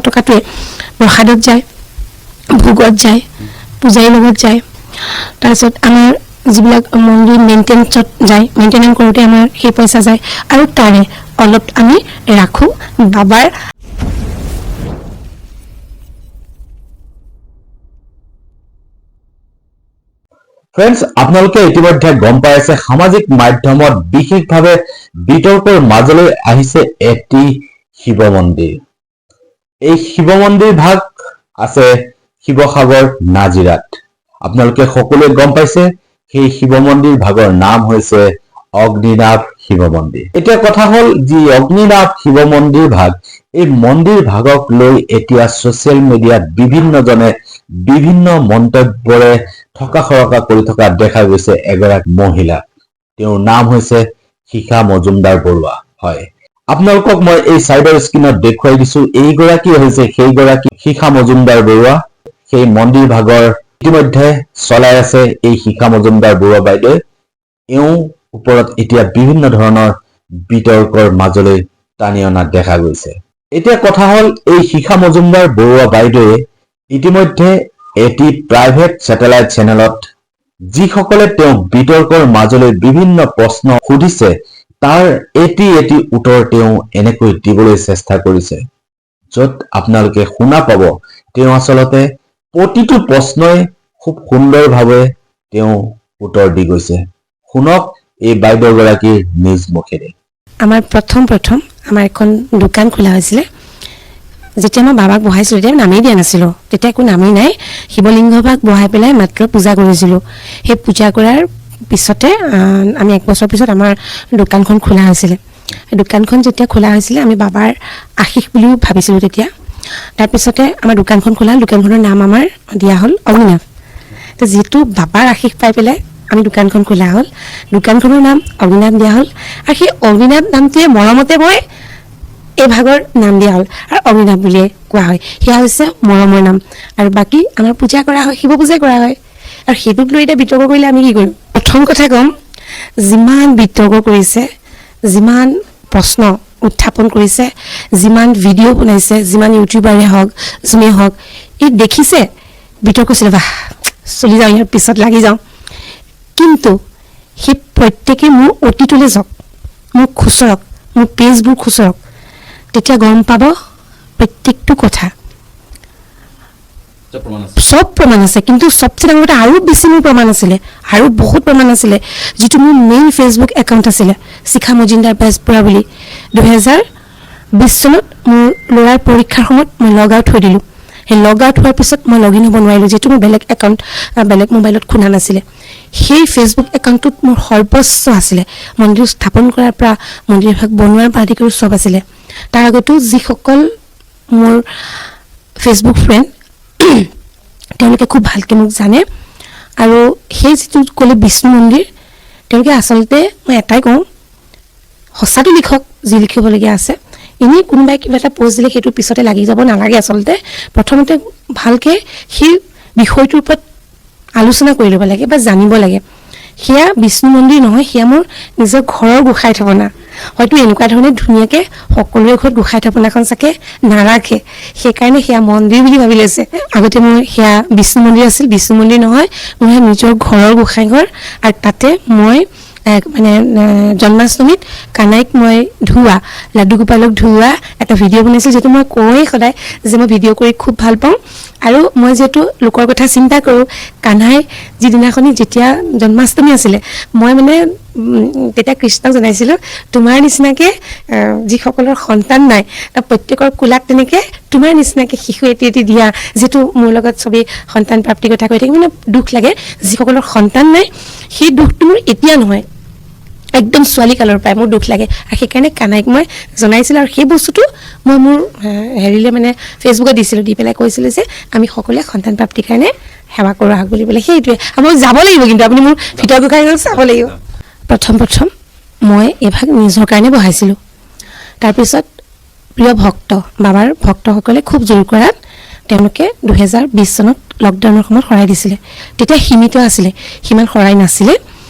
টকাটোৱে প্ৰসাদত যায়, ভোগত যায়, পূজাৰীৰ লগত যায়। তাৰপিছত আমাৰ যিবিলাক মন্দিৰ মেইনটেনেঞ্চত যায়, মেইনটেনেঞ্চ কৰোঁতে আমাৰ সেই পইচা যায় আৰু তাৰে অলপ আমি ৰাখোঁ বাবাৰ। ফ্ৰেণ্ডছ, আপোনালোকে ইতিমধ্যে গম পাই আছে, সামাজিক মাধ্যমত বিশেষভাৱে বিতৰ্কৰ মাজলৈ আহিছে এটি শিৱ মন্দিৰ। এই শিৱ মন্দিৰ ভাগ আছে শিৱসাগৰ নাজিৰাত। আপোনালোকে সকলোৱে গম পাইছে, সেই শিৱ মন্দিৰ ভাগৰ নাম হৈছে অগ্নিনাভ শিৱ মন্দিৰ। এতিয়া কথা হ'ল, যি অগ্নিনাভ শিৱ মন্দিৰ ভাগ, এই মন্দিৰ ভাগক লৈ এতিয়া ছচিয়েল মিডিয়াত বিভিন্নজনে বিভিন্ন মন্তব্যৰে থকা সৰকা কৰি থকা দেখা গৈছে এগৰাকী মহিলা। তেওঁৰ নাম হৈছে শিখা মজুমদাৰ বৰুৱা। হয়, আপোনালোকক মই এই চাইডৰ স্ক্ৰীণত দেখুৱাই দিছো, এইগৰাকী হৈছে সেইগৰাকী শিখা মজুমদাৰ বৰুৱা। সেই মন্দিৰ ভাগৰ ইতিমধ্যে চলাই আছে এই শিখা মজুমদাৰ বৰুৱা বাইদেৱে। এওঁ ওপৰত এতিয়া বিভিন্ন ধৰণৰ বিতৰ্কৰ মাজলৈ টানি অনা দেখা গৈছে। এতিয়া কথা হ'ল, এই শিখা মজুমদাৰ বৰুৱা বাইদেৱে ইতিমধ্যে এটি প্ৰাইভেট ছেটেলাইট চেনেলত যিসকলে তেওঁক বিতৰ্কৰ মাজলৈ বিভিন্ন প্ৰশ্ন সুধিছে, তাৰ এটি এটি উত্তৰ তেওঁ এনেকৈ দিবলৈ চেষ্টা কৰিছে, য'ত আপোনালোকে শুনা পাব, তেওঁ আচলতে প্ৰতিটো প্ৰশ্নই খুব সুন্দৰভাৱে তেওঁ উত্তৰ দি গৈছে। শুনক এই বাইদেউগৰাকীৰ নিজ মুখেৰে। আমাৰ প্ৰথম প্ৰথম আমাৰ এখন দোকান খোলা হৈছিলে। যেতিয়া মই বাবাক বহাইছিলোঁ, তেতিয়া নামেই দিয়া নাছিলোঁ, তেতিয়া একো নামেই নাই। শিৱলিংগ ভাগ বহাই পেলাই মাত্ৰ পূজা কৰিছিলোঁ। সেই পূজা কৰাৰ পিছতে আমি এক বছৰ পিছত আমাৰ দোকানখন খোলা হৈছিলে। দোকানখন যেতিয়া খোলা হৈছিলে, আমি বাবাৰ আশীষ বুলিও ভাবিছিলোঁ তেতিয়া। তাৰপিছতে আমাৰ দোকানখন খোলা হ'ল, দোকানখনৰ নাম আমাৰ দিয়া হ'ল অগ্নিনাভ। তো যিটো বাবাৰ আশীষ পাই পেলাই আমি দোকানখন খোলা হ'ল, দোকানখনৰ নাম অগ্নিনাভ দিয়া হ'ল আৰু সেই অগ্নিনাভ নামটোৱে মৰমতে মই এই ভাগৰ নাম দিয়া হ'ল আৰু অগ্নিনাভ বুলিয়ে কোৱা হয়। সেয়া হৈছে মৰমৰ নাম আৰু বাকী আমাৰ পূজা কৰা হয়, শিৱ পূজা কৰা হয়। আৰু সেইটোক লৈ এতিয়া বিতৰ্ক কৰিলে আমি কি কৰিম? প্ৰথম কথা ক'ম, যিমান বিতৰ্ক কৰিছে, যিমান প্ৰশ্ন উত্থাপন কৰিছে, যিমান ভিডিঅ' বনাইছে, যিমান ইউটিউবাৰে হওক, যোনেই হওক, এই দেখিছে বিতৰ্ক কৰিছিলে, বাহ চলি যাওঁ, ইয়াৰ পিছত লাগি যাওঁ। কিন্তু সেই প্ৰত্যেকেই মোৰ অতীতলৈ যাওক, মোক খুচৰক, মোৰ পেজবোৰ খুচৰক, তেতিয়া গম পাব প্ৰত্যেকটো কথা। চব প্ৰমাণ আছে। কিন্তু চবচে ডাঙৰ কথা, আৰু বেছি মোৰ প্ৰমাণ আছিলে, আৰু বহুত প্ৰমাণ আছিলে, যিটো মোৰ মেইন ফেচবুক একাউণ্ট আছিলে শিখা মজুমদাৰ বেজবৰুৱা বুলি। 2020 চনত মোৰ ল'ৰাৰ পৰীক্ষাৰ সময়ত মই লগ আউট হৈ দিলোঁ। সেই লগ আউট হোৱাৰ পিছত মই লগ ইন হ'ব নোৱাৰিলোঁ, যিহেতু মোৰ বেলেগ একাউণ্ট, বেলেগ মোবাইলত খোলা নাছিলে। সেই ফেচবুক একাউণ্টটোত মোৰ সৰ্বস্ব আছিলে, মন্দিৰ স্থাপন কৰাৰ পৰা, মন্দিৰ ভাগ বনোৱাৰ পৰা আদি কৰি চব আছিলে। তাৰ আগতো যিসকল মোৰ ফেচবুক ফ্ৰেণ্ড, তেওঁলোকে খুব ভালকৈ মোক জানে। আৰু সেই যিটো ক'লে বিষ্ণু মন্দিৰ, তেওঁলোকে আচলতে মই এটাই কওঁ, সঁচাটো লিখক যি লিখিবলগীয়া আছে। এনেই কোনোবাই কিবা এটা প'ষ্ট দিলে সেইটোৰ পিছতে লাগি যাব নালাগে। আচলতে প্ৰথমতে ভালকৈ সেই বিষয়টোৰ ওপৰত আলোচনা কৰি ল'ব লাগে বা জানিব লাগে। সেয়া বিষ্ণু মন্দিৰ নহয়, সেয়া মোৰ নিজৰ ঘৰৰ গোঁসাই থাপনা। হয়তো এনেকুৱা ধৰণে ধুনীয়াকৈ সকলোৰে ঘৰত গোঁসাই থাপনাখন চাগে নাৰাখে, সেইকাৰণে সেয়া মন্দিৰ বুলি ভাবি লৈছে। আগতে মোৰ সেয়া বিষ্ণু মন্দিৰ আছিল, বিষ্ণু মন্দিৰ নহয়, মোৰ সেয়া নিজৰ ঘৰৰ গোঁসাই ঘৰ। আৰু তাতে মই মানে জন্মাষ্টমীত কানাইক মই ধুওৱা, লাড্ডু গোপালক ধুওৱা এটা ভিডিঅ' বনাইছিলোঁ, যিটো মই কওঁৱেই সদায় যে মই ভিডিঅ' কৰি খুব ভাল পাওঁ। আৰু মই যিহেতু লোকৰ কথা চিন্তা কৰোঁ, কানাই যিদিনাখনি যেতিয়া জন্মাষ্টমী আছিলে, মই মানে তেতিয়া কৃষ্ণক জনাইছিলোঁ, তোমাৰ নিচিনাকৈ যিসকলৰ সন্তান নাই, তাৰ প্ৰত্যেকৰ কোলাত তেনেকৈ তোমাৰ নিচিনাকৈ শিশু এটি এটি দিয়া। যিহেতু মোৰ লগত চবেই সন্তান প্ৰাপ্তিৰ কথা কৈ থাকি মানে দুখ লাগে, যিসকলৰ সন্তান নাই, সেই দুখটো মোৰ এতিয়া নহয়, একদম ছোৱালী কালৰ পৰাই মোৰ দুখ লাগে। আৰু সেইকাৰণে কানাইক মই জনাইছিলোঁ আৰু সেই বস্তুটো মই মোৰ হেৰিলৈ মানে ফেচবুকত দিছিলোঁ, দি পেলাই কৈছিলোঁ যে আমি সকলোৱে সন্তান প্ৰাপ্তিৰ কাৰণে সেৱা কৰোঁ আহক বুলি পেলাই। সেইটোৱে। আৰু মই যাব লাগিব, কিন্তু আপুনি মোৰ ভিতৰ গোঁসাই চাব লাগিব। প্ৰথম প্ৰথম মই এইভাগ নিজৰ কাৰণে বহাইছিলোঁ। তাৰপিছত প্ৰিয় ভক্ত, বাবাৰ ভক্তসকলে খুব জোৰ কৰাত তেওঁলোকে 2020 চনত লকডাউনৰ সময়ত শৰাই দিছিলে। তেতিয়া সীমিত আছিলে, সিমান শৰাই নাছিলে,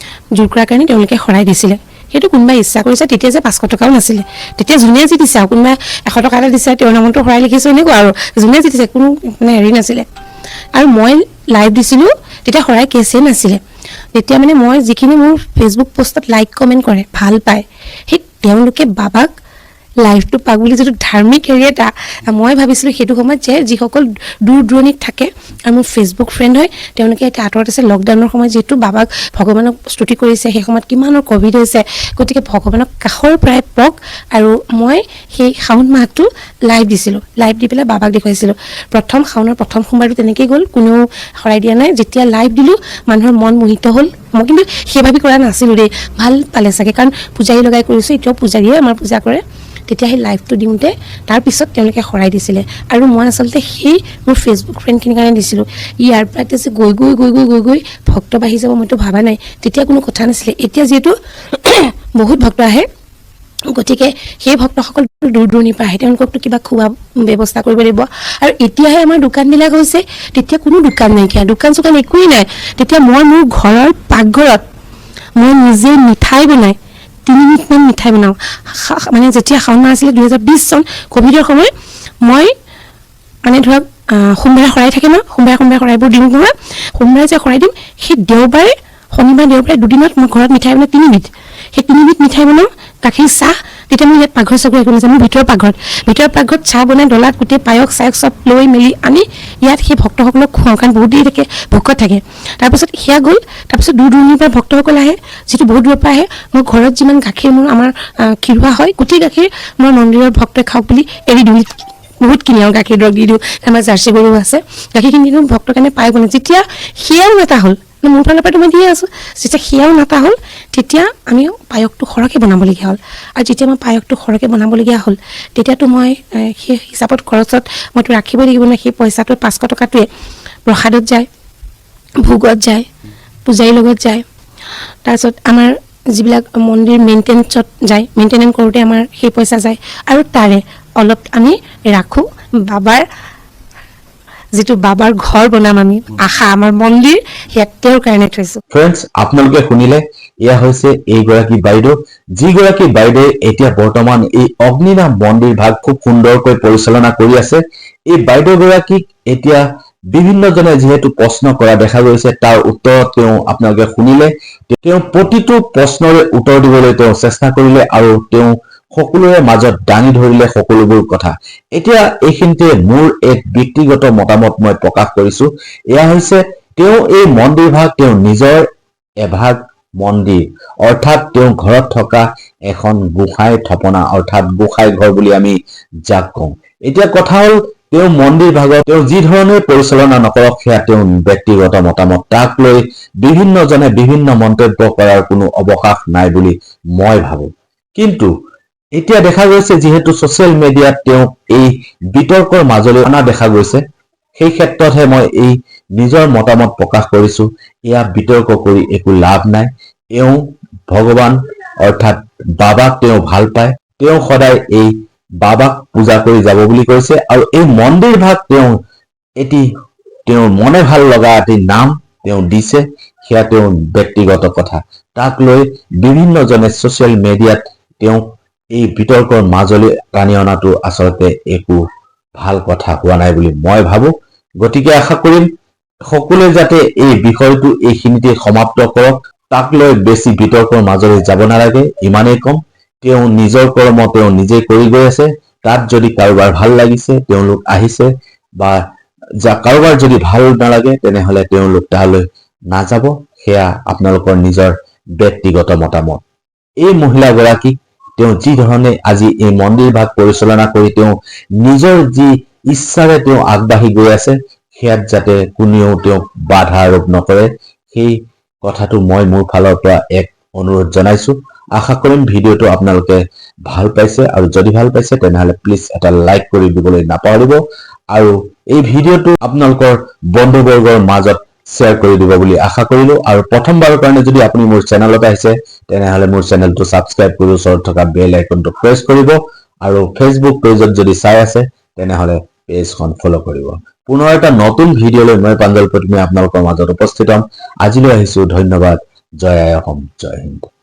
জোৰ কৰাৰ কাৰণে তেওঁলোকে শৰাই দিছিলে। সেইটো কোনোবাই ইচ্ছা কৰিছে। তেতিয়া যে 500 টকাও নাছিলে, তেতিয়া যোনে যি দিছে আৰু কোনোবাই 100 টকা এটা দিছে, তেওঁৰ নামতো শৰাই লিখিছোঁ, এনেকুৱা আৰু যোনে যি দিছে, কোনো মানে হেৰি নাছিলে। আৰু মই লাইভ দিছিলোঁ, তেতিয়া শৰাই কেছেই নাছিলে। তেতিয়া মানে মই যিখিনি মোৰ ফেচবুক পষ্টত লাইক কমেণ্ট কৰে, ভাল পায়, সেই তেওঁলোকে বাবাক লাইভটো পাক বুলি যিটো ধাৰ্মিক হেৰি এটা, মই ভাবিছিলোঁ সেইটো সময়ত যে যিসকল দূৰ দূৰণিত থাকে আৰু মোৰ ফেচবুক ফ্ৰেণ্ড হয়, তেওঁলোকে এতিয়া আঁতৰত আছে। লকডাউনৰ সময়ত যিহেতু বাবাক ভগৱানক স্তুতি কৰিছে, সেই সময়ত কিমানৰ ক'ভিড হৈছে, গতিকে ভগৱানক কাষৰ পৰাই পক। আৰু মই সেই শাওণ মাহটো লাইভ দিছিলোঁ, লাইভ দি পেলাই বাবাক দেখুৱাইছিলোঁ। প্ৰথম শাওণৰ প্ৰথম সোমবাৰটো তেনেকেই গ'ল, কোনেও শৰাই দিয়া নাই। যেতিয়া লাইভ দিলোঁ, মানুহৰ মন মোহিত হ'ল। মই কিন্তু সেই ভাবি কৰা নাছিলোঁ দেই, ভাল পালে চাগে, কাৰণ পূজাৰী লগাই কৰিছোঁ, এতিয়াও পূজাৰীয়ে আমাৰ পূজা কৰে। তেতিয়া সেই লাইভটো দিওঁতে তাৰপিছত তেওঁলোকে শৰাই দিছিলে। আৰু মই আচলতে সেই মোৰ ফেচবুক ফ্ৰেণ্ডখিনিৰ কাৰণে দিছিলোঁ। ইয়াৰ পৰা এতিয়া যে গৈ গৈ গৈ গৈ গৈ গৈ ভক্ত বাঢ়ি যাব, মইতো ভবা নাই, তেতিয়া কোনো কথা নাছিলে। এতিয়া যিহেতু বহুত ভক্ত আহে, গতিকে সেই ভক্তসকল দূৰ দূৰণিৰ পৰা আহে, তেওঁলোককতো কিবা খোৱা ব্যৱস্থা কৰিব লাগিব। আৰু এতিয়াহে আমাৰ দোকানবিলাক হৈছে, তেতিয়া কোনো দোকান নাইকিয়া, দোকান চোকান একোৱেই নাই। তেতিয়া মই মোৰ ঘৰৰ পাকঘৰত মই নিজে মিঠাই বনাই 3 মিনিটমান মিঠাই বনাওঁ। মানে যেতিয়া শাওণ মাহ আছিলে, 2020 চন, ক'ভিডৰ সময়, মই মানে ধৰক সোমবাৰে শৰাই থাকে ন, সোমবাৰে সোমবাৰে শৰাইবোৰ দিওঁ নহয়, সোমবাৰে যে শৰাই দিম, সেই দেওবাৰে, শনিবাৰ দেওবাৰে দুদিনত মই ঘৰত মিঠাই বনাওঁ তিনিবিধ। সেই তিনিবিধ মিঠাই বনাওঁ, গাখীৰ চাহ। তেতিয়া মই ইয়াত পাকঘৰ চাকঘৰ একো নাযায়, মোৰ ভিতৰৰ পাকঘৰত চাহ বনাই ডলাত গোটেই পায়স চায়স চব লৈ মেলি আনি ইয়াত সেই ভক্তসকলক খুৱাওঁ, কাৰণ বহুত দেৰি থাকে, ভোকত থাকে। তাৰপিছত সেয়া গ'ল। তাৰপিছত দূৰ দূৰণিৰ পৰা ভক্তসকল আহে, যিটো বহুত দূৰৰ পৰা আহে। মই ঘৰত যিমান গাখীৰ মোৰ আমাৰ ক্ষীৰোৱা হয়, গোটেই গাখীৰ মই মন্দিৰৰ ভক্তই খাওক বুলি এৰি দিওঁ। বহুত কিনি আৰু গাখীৰ দৰৱ দি দিওঁ, আমাৰ জাৰ্চি গৰু আছে, গাখীৰখিনি দিওঁ ভক্তৰ কাৰণে। পায়স বনাই যেতিয়া সেয়াও নাটা হ'ল, মানে মোৰ ফালৰ পৰাতো মই দিয়ে আছোঁ, যেতিয়া সেয়াও নাটা হ'ল, তেতিয়া আমি পায়সটো সৰহকৈ বনাবলগীয়া হ'ল। আৰু যেতিয়া মই পায়সটো সৰহকৈ বনাবলগীয়া হ'ল, তেতিয়াতো মই সেই হিচাপত খৰচত মইতো ৰাখিবই লাগিব ন। সেই পইচাটো 500 টকাটোৱে প্ৰসাদত যায়, ভোগত যায়, পূজাৰীৰ লগত যায়, তাৰপিছত আমাৰ যিবিলাক মন্দিৰ মেইনটেনেঞ্চত যায়, মেইনটেনেঞ্চ কৰোঁতে আমাৰ সেই পইচা যায়। আৰু তাৰে অলপ আমি ৰাখোঁ বাবাৰ, যিটো বাবাৰ ঘৰ বনাম আমি, আশা আমাৰ মন্দিৰ, সেয়া তেওঁৰ কাৰণে থৈছোঁ। ফ্ৰেণ্ডছ, আপোনালোকে শুনিলে, এয়া হৈছে এইগৰাকী বাইদেউ, যিগৰাকী বাইদেৱে এতিয়া বৰ্তমান এই অগ্নিনাভ মন্দিৰ ভাগ খুব সুন্দৰকৈ পৰিচালনা কৰি আছে। এই বাইদেউগৰাকীক এতিয়া বিভিন্নজনে যিহেতু প্ৰশ্ন কৰা দেখা গৈছে, তাৰ উত্তৰত তেওঁ আপোনালোকে শুনিলে, তেওঁ প্ৰতিটো প্ৰশ্নৰে উত্তৰ দিবলৈ তেওঁ চেষ্টা কৰিলে আৰু তেওঁ সকলোৰে মাজত দাঙি ধৰিলে সকলোবোৰ কথা। এতিয়া এইখিনিতে মোৰ এক ব্যক্তিগত মতামত মই প্ৰকাশ কৰিছো। এয়া হৈছে, তেওঁ এই মন্দিৰ ভাগ তেওঁ নিজৰ এভাগ মন্দিৰ, অৰ্থাৎ তেওঁ ঘৰত থকা এখন গোসাঁই থাপনা, অৰ্থাৎ গোসাঁই ঘৰ বুলি আমি যাক কওঁ। এতিয়া কথা হ'ল, তেওঁ মন্দিৰ ভাগত তেওঁ যি ধৰণে পৰিচালনা নকৰক, সেয়া তেওঁৰ ব্যক্তিগত মতামত। তাক লৈ বিভিন্নজনে বিভিন্ন মন্তব্য কৰাৰ কোনো অৱকাশ নাই বুলি মই ভাবো। কিন্তু এতিয়া দেখা গৈছে, যিহেতু ছচিয়েল মিডিয়াত তেওঁক এই বিতৰ্কৰ মাজলৈ অনা দেখা গৈছে, সেই ক্ষেত্ৰতহে মই এই নিজৰ মতামত প্ৰকাশ কৰিছো। এয়া বিতৰ্ক কৰি একো লাভ নাই। এওঁ ভগৱান অৰ্থাৎ বাবাক তেওঁ ভাল পায়, তেওঁ সদায় এই বাবাক পূজা কৰি যাব বুলি কৈছে। আৰু এই মন্দিৰ ভাগ তেওঁ এটি তেওঁৰ মনে ভাল লগা এটি নাম তেওঁ দিছে, সেয়া তেওঁৰ ব্যক্তিগত কথা। তাক লৈ বিভিন্নজনে ছচিয়েল মিডিয়াত তেওঁক এই বিতৰ্কৰ মাজলৈ টানি অনাটো আচলতে একো ভাল কথা হোৱা নাই বুলি মই ভাবো। গতিকে আশা কৰিম, সকলোৱে যাতে এই বিষয়টো এইখিনিতে সমাপ্ত কৰক, তাক লৈ বেছি বিতৰ্কৰ মাজলৈ যাব নালাগে, ইমানেই ক'ম। তেওঁ নিজৰ কৰ্ম তেওঁ নিজে কৰি গৈ আছে। তাত যদি কাৰোবাৰ ভাল লাগিছে, তেওঁলোক আহিছে, বা যা কাৰোবাৰ যদি ভাল নালাগে, তেনেহলে তেওঁলোক তালৈ নাযাব, সেয়া আপোনালোকৰ নিজৰ ব্যক্তিগত মতামত। এই মহিলাগৰাকীক তেওঁ যি ধৰণে আজি এই মন্দিৰ ভাগ পৰিচালনা কৰি তেওঁ নিজৰ যি ইচ্ছাৰে তেওঁ আগবাঢ়ি গৈ আছে, সেয়াত যাতে কোনেও তেওঁক বাধা আৰোপ নকৰে, সেই কথাটো মই মোৰ ফালৰ পৰা এক অনুৰোধ জনাইছো। আশা কৰিম ভিডিঅ'টো আপোনালোকে ভাল পাইছে, আৰু যদি ভাল পাইছে, তেনেহ'লে প্লিজ এটা লাইক কৰি দিবলৈ নাপাহৰিব আৰু এই ভিডিঅ'টো আপোনালোকৰ বন্ধুবৰ্গৰ মাজত শ্বেয়াৰ কৰি দিব বুলি আশা কৰিলো। আৰু প্ৰথমবাৰৰ কাৰণে যদি আপুনি মোৰ চেনেলত আহিছে, তেনেহ'লে মোৰ চেনেলটো ছাবস্ক্ৰাইব কৰি ওচৰত থকা বেল আইকনটো প্ৰেছ কৰিব আৰু ফেচবুক পেজত যদি চাই আছে, তেনেহ'লে পেজখন ফ'ল' কৰিব। পুনৰ এটা নতুন ভিডিঅ' লৈ মই প্ৰাঞ্জল প্ৰতিমে আপোনালোকৰ মাজত উপস্থিত হ'ম। আজিলৈ আহিছো। ধন্যবাদ। জয় আই অসম, জয় হিন্দ।